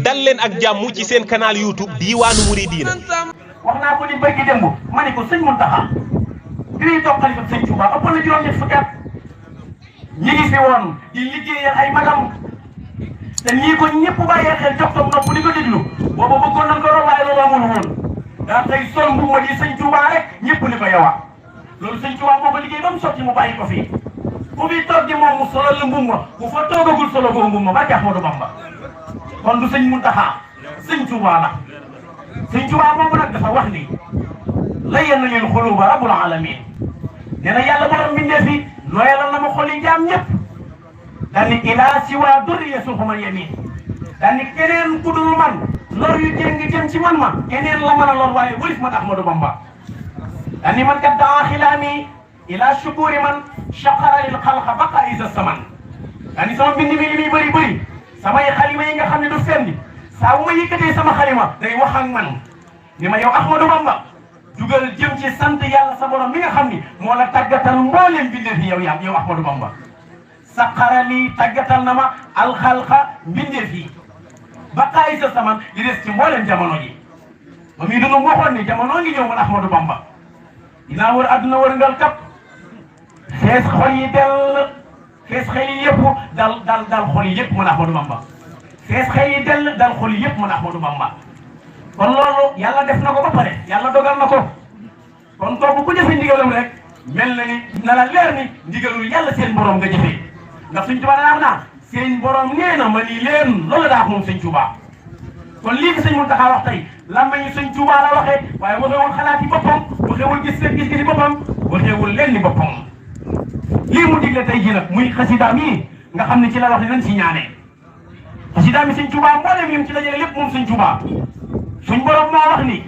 dal leen ak jàmm ci seen canal YouTube Diiwaanu Muridiina. wax naa ko ni bëgg démb ma ne ko sëñ Muntaxa bi ñuy toog xalifa sëñ Tuuba ëpp na juróom-ñett fukki at ñi ngi fi woon di liggéeyal ay magam te nii ko ñëpp bàyyee xel jox ko nopp di ko déglu boobu bëggoon nañ ko rob waaye loolu amul woon daa tey sol mbubb ma di sëñ Tuuba rek ñëpp ni ko yowa loolu sëñ Tuuba moo ko liggéey ba mu sotti mu bàyyi ko fii ku fi toog di moom mu solal la mbubb ma bu fa toogagul solo ko mbubb ma ba Ahmadu Bamba kon du sëñ Muntaxa sëñ Tuuba la sëñ Tuuba moomu nag dafa wax ni layyana lil xuluba rabbul alamin nee na yàlla borom mbindeef yi nooyalal na ma xoli jaam ñëpp daal ni ilaa siwa durriya suxuman yamin daal ni keneen ku dul man lor yu jéngi jëm ci man ma keneen la mën a lor waaye wëlif man Ahmadu Bamba daal ni man kat daa xilaami ila shukuri man shaqara lil xalqa baqa isa saman daal ni sama mbind mi li muy bëri bëri samay xalima yi nga xam ne du fendi saa bu ma yëkkatee sama xalima day wax ak man ni ma yow Ahmadu Bamba jugal jëm ci sant yàlla sa borom mi nga xam ni moo la tàggatal mbooleem bindee fi yow Ahmadu Bamba saqara lii tàggatal na ma alxalqa mbindee fii baqaay sa saman li des ci mbooleem jamono ji ba muy dunu waxoon ni jamono ngi ñëw man Ahmadu Bamba dinaa wër adduna wërngal kap fees xol yi dell fees xel yi yëpp dal xol yi yëpp man Ahmadu Bamba fees xel yi dell dal xol yi yëpp man Ahmadu Bamba kon loolu yàlla def na ko ba pare yàlla dogal na ko kon kooku ku jëfe ndigalam rek mel na ni na la leer ni ndigalul yàlla seen borom nga jëfee ndax Sëñ Tuubaa daa naa seen borom nee na ma nii leen loolu daa moom Sëñ Tuubaa kon lii fi Sëñ Muntaxa wax tey làmmiñu Sëñ Tuubaa la waxee waaye waxewul xalaat yi boppam waxewul gis-gis boppam waxewul leen ni boppam lii mu digle tey ji nag muy xasidaam yi nga xam ne ci la wax ne nañ si ñaanee xasidaam yi Sëñ Tuubaa mboolem yim ci dajale lépp moom Sëñ Tuubaa suñ borom moo wax ni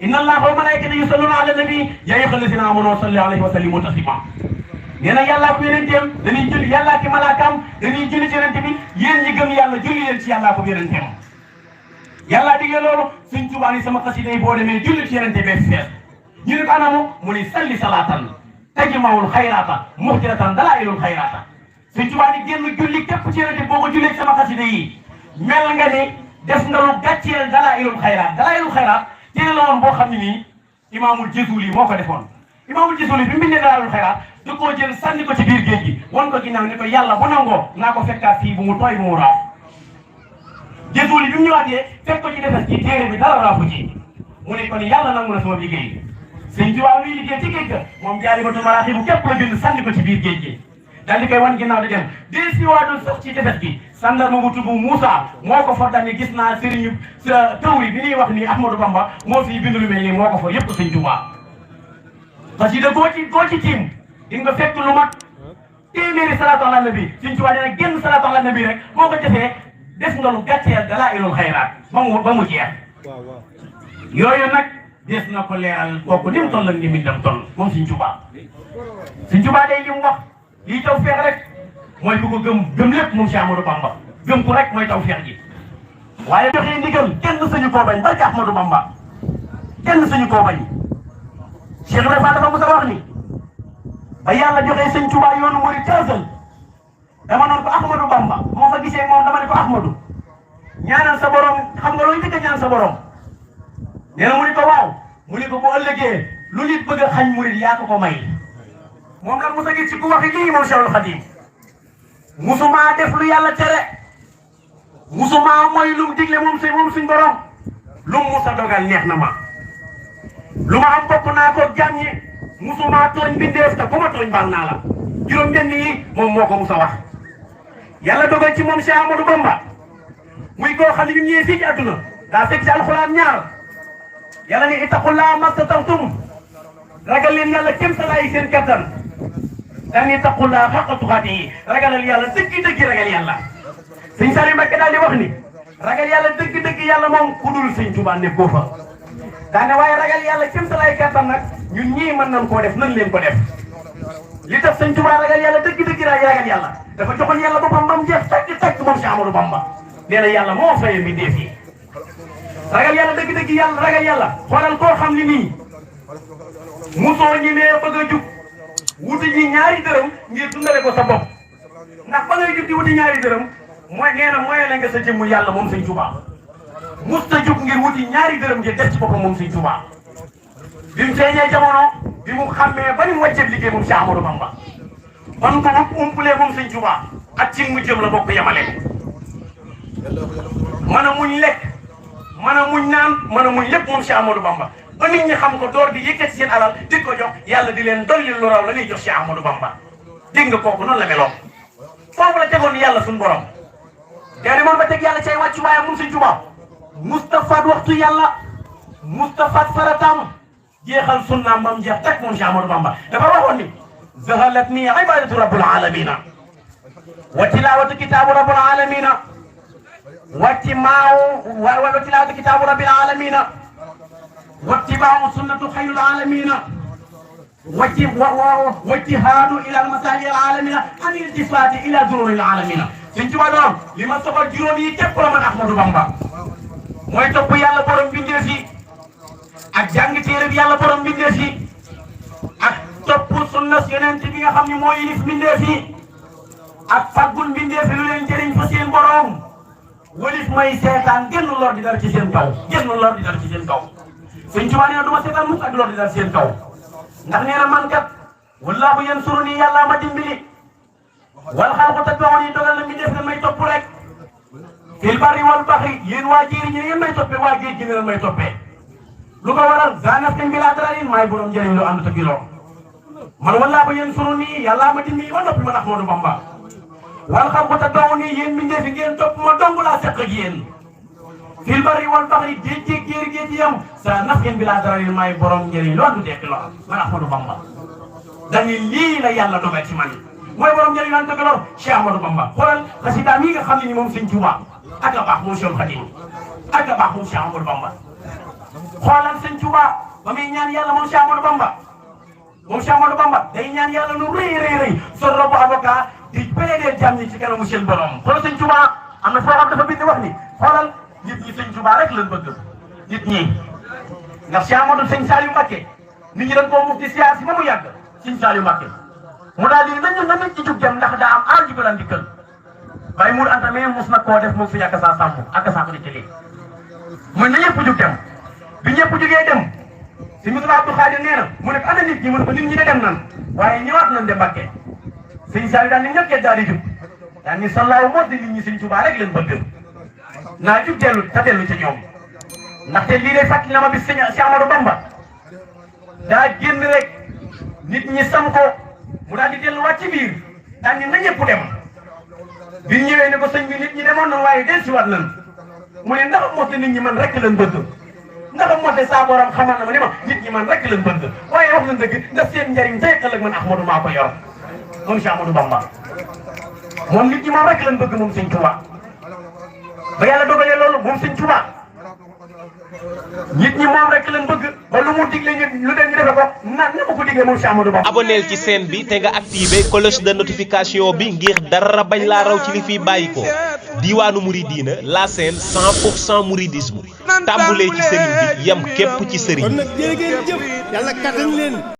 inna allaha wa malaikatahu yusalluna ala nabi ya ayyuha allazina amanu sallu alayhi wa sallimu taslima nee na yàllaa ko yonenteem dañuy julli yàllaa ki malaakaam dañuy julli ci yonente bi yéen ñi gëm yàlla julli leen ci yàllaa ko yonenteem yàllaa digle loolu Sëñ Tuubaa ni sama xasida yi boo demee julli ci yonente bee fees ñu ne ko anamu mu ni salli salaatan tajma'ul xayraata muxtiratan dalaa'ilul xayraata Sëñ Tuubaa ni génn julli képp ci yonente boo ko jullee ci sama xasida yi mel nga ni def nga lu gàcceel dalaa'ilul xayraat téere la woon boo xam ne nii imaamul Jazuli moo ko defoon imaamul Jazuli bi mu bindee dalaa'ilul xayraat da koo jël sànni ko ci biir géej gi wan ko ginnaaw ne ko yàlla bu nangoo naa ko fekkaat fii bu mu tooy bu mu raaf Jazuli bi mu ñëwaatee fekk ko ci defes ci téere bi dara raafu ci mu ne ko ni yàlla nangu na sama liggéey Sëñ Tuubaa muy liggéey ci géej ga moom Jaalibatul Maraaxib bu képp la bind sànni ko ci biir géej gi daal di koy wan ginnaaw di dem dee si waadul sax ci defes gi sandarma bu tudd Moussa moo ko fa daal ni gis naa sëriñu sa tawri bi ñuy wax ni Ahmadou Bamba moo fii bind lu mel nii moo ko fa yëpp Sëñ Tuubaa xasida koo ci tiim di nga fekk lu mat téeméeri salaatu ala nabi Sëñ Tuubaa nee na génn salaatu ala nabi rek moo ko defee def nga lu gàcceel dalaa'ilul xayraat ba mu jeex yooyu nag des na ko leeral kooku ni mu toll ak ni mu dem toll moom Sëñ Tuubaa Sëñ Tuubaa day li mu wax lii taw feex rek mooy bu ko gëm lépp moom si Ahmadou Bamba gëm ko rek mooy taw feex ji waaye joxe ndigal kenn sañu koo bañ barke Ahmadou Bamba kenn sañu koo bañ Cheikh Ibrahima dafa mos a wax ni ba yàlla joxee Sëñ Tuubaa yoonu murid caasal dama noon ko Ahmadou Bamba moo fa gisee moom dama ne ko Ahmadou ñaanal sa borom xam nga looy njëkk a ñaan sa borom nee na mu ni ko waaw mu ni ko bu ëllëgee lu nit bëgg a xañ murid yaa ko may moom nag mos a gis ci ku waxi lii moom Cheikhul Khadim musuma def lu yàlla tere musuma mooy lu mu digle moom suñ borom lu mu mus a dogal neex na ma lu ma am bokk naa ko jàmm ñi musuma tooñ bindeef te bu ma tooñ baal naa la juróom benn yi moom moo ko mus a wax yàlla dogal ci moom Cheikh Ahmadou Bamba muy koo xam ne ñu ñëwee fii ci àdduna daa fekk ci alxuraan ñaar yàlla ni ittaqullaaha mastata'tum ragal leen yàlla kem sa laay seen kattan daan ittaqullaaha haqqa tuqaatihi ragalal yàlla dëgg-dëgg ragal yàlla Sëñ Saliou Mbacké daal di wax ni ragal yàlla dëgg-dëgg yàlla moom ku dul Sëñ Tuubaa ne koo fa daane waaye ragal yàlla kem sa laay kattan nag ñun ñii mën nañ koo def nan leen ko def li tax Sëñ Tuubaa ragal yàlla dëgg-dëgg ragal yàlla dafa joxoon yàlla boppam ba mu jeex takk moom si Ahmadou Bamba nee na yàlla moo fayee mbindeef yi ragal yàlla dëgg-dëgg yàlla ragal yàlla xoolal koo xam ni nii musoo ñi nee bëgg a jug wuti ji ñaari dërëm ngir dundale ko sa bopp ndax ba ngay jug di wuti ñaari dërëm mooy nee na mooy la nga sa jëmm yàlla moom sëñ Tuubaa musta jóg ngir wuti ñaari dërëm ngir def ci boppam moom sëñ Tuubaa bi mu feeñee jamono bi mu xàmmee ba ni mu wàccee liggéey moom Cheikh Ahmadou Bamba man ko umpulee moom sëñ Tuubaa ak ci mu jëm la bokk yemale mën a muñ lekk mën a muñ naan mën a muñ lépp moom Cheikh Ahmadou Bamba ba nit ñi xam ko door di yëkkati seen alal di ko jox yàlla di leen dolli lu raw la ñuy jox Cheikh Ahmadou Bamba dégg nga kooku noonu la meloon foofu la tegoon yàlla suñu borom daa demoon ba teg yàlla cay wàccu waayam moom sëñ Tuubaa Mustafaat waxtu yàlla Mustafaat farataam jeexal sunnaam bam jeex teg moom Cheikh Ahmadou Bamba dafa waxoon ni zahalat ni ibadatu rabbil alamina wa tilawatu kitabu rabbil alamina wa tilawatu kitabu rabbil alamina wa ittiba'u sunnatu khayril alamina wajtihadu ila almasali alamina an iltifati ila dururil alamina sëñ Tuubaa doon li ma soxal juróom yi képp la man Ahmadou Bamba mooy topp yàlla borom bindeef yi ak jàng téere bi yàlla borom bindeef yi ak topp sunna yonent bi nga xam ni moo yilif bindeef yi ak faggul bindeef yi lu leen jëriñ fa seen borom walif may seetaan genn lor di dal ci seen kaw genn lor di dal ci seen kaw sëñ Tuubaa nee na du ma seetaan mukk ak lor di dal ci seen kaw ndax nee na man kat wallaahu yansuruni yàlla ma dimbali wal xalqu tatba'uni dogal na bindeef ne may topp rek fil barri wal bahri yéen waa jéeri ñi ngeen may toppee waa géej gi ngeen may toppee lu ko waral zanaftin bila dararin maay borom njëriñ lu ànd ak giloo man wallaahu yansuruni yàlla ma dimbali ba noppi man Ahmadou Bamba wal xalqu tatba'uni yéen bindeef ngeen topp ma dong laa seq ak yéen fil barri wal bahri géej géej géej géej yam zanaftin bila dararin maay borom njëriñ lu ànd ak giloo man Ahmadou Bamba dañuy lii la yàlla dogal ci man mooy borom njëriñ lu ànd ak giloo Cheikh Ahmadou Bamba xoolal xasida mi nga xam ne ni moom sëñ Tuubaa ak a baax moom Cheikh Khadim ak a baax moom Cheikh Ahmadou Bamba xoolal sëñ Tuubaa ba muy ñaan yàlla moom Cheikh Ahmadou Bamba day ñaan yàlla lu rëy sol robu avocat di plaider jàmm ñi ci kanamu seen borom xoolal sëñ Tuubaa am na foo xam dafa bind wax ni xoolal nit ñi sëñ Tuubaa rek lañ bëgg nit ñi ndax Cheikh Ahmadou sëñ Saliou Mbacké nit ñi dañ koo mufti siyaas yi ba mu yàgg sëñ Saliou Mbacké mu daal di nañu na nit ci jug dem ndax daa am aar ji ko daan dikkal Baye Mour Anta mais mos na koo def moom suñu ak saa sàmm ak saa ko di tëlee muy na ñëpp jug dem bi ñëpp jugee dem si Moussa Abdou Khadir nee na mu ne ana nit ñi mu ne ko nit ñi de dem nan waaye ñëwaat nañ de Mbacké sëñ Saliou daal ni ñëpp daal di jug daal ni sallaaw moo di nit ñi sëñ Tuubaa rek leen bëgg naa jug dellu te dellu ci ñoom ndaxte lii day fàttali na ma bis sëñ Cheikh Ahmadou Bamba daa génn rek nit ñi sam ko mu daal di delluwaat ci biir daal ni na ñëpp dem. bi ñëwee ne ko sëñ bi nit ñi demoon na waaye dellusiwaat nañ mu ne ndax motte nit ñi man rek lañ bëgg ndax motte saa borom xamal na ma ne ma nit ñi man rek lañ bëgg waaye wax nañ dëgg ndax seen njariñ tey ëllëg man Ahmadou maa ko yor moom Cheikh Ahmadou Bamba moom nit ñi moom rek lañ bëgg moom sëñ Tuubaa ba yàlla dogalee loolu moom sëñ Tuubaa nit ñi moom rek lañ bëgg ba lu mu digle ñu lu dem ñu defe ko na ko digle moom Cheikh Ahmadou Bamba. abonneel ci chaîne bi te nga activé cloche de notification bi ngir dara bañ laa raw ci li fiy bàyyi ko Diwaanu Mouridina la chaîne 100% mouridisme tàmbulee ci sëriñ bi yem képp ci sëriñ kon nag jërë ngeen jëf yàlla kattan leen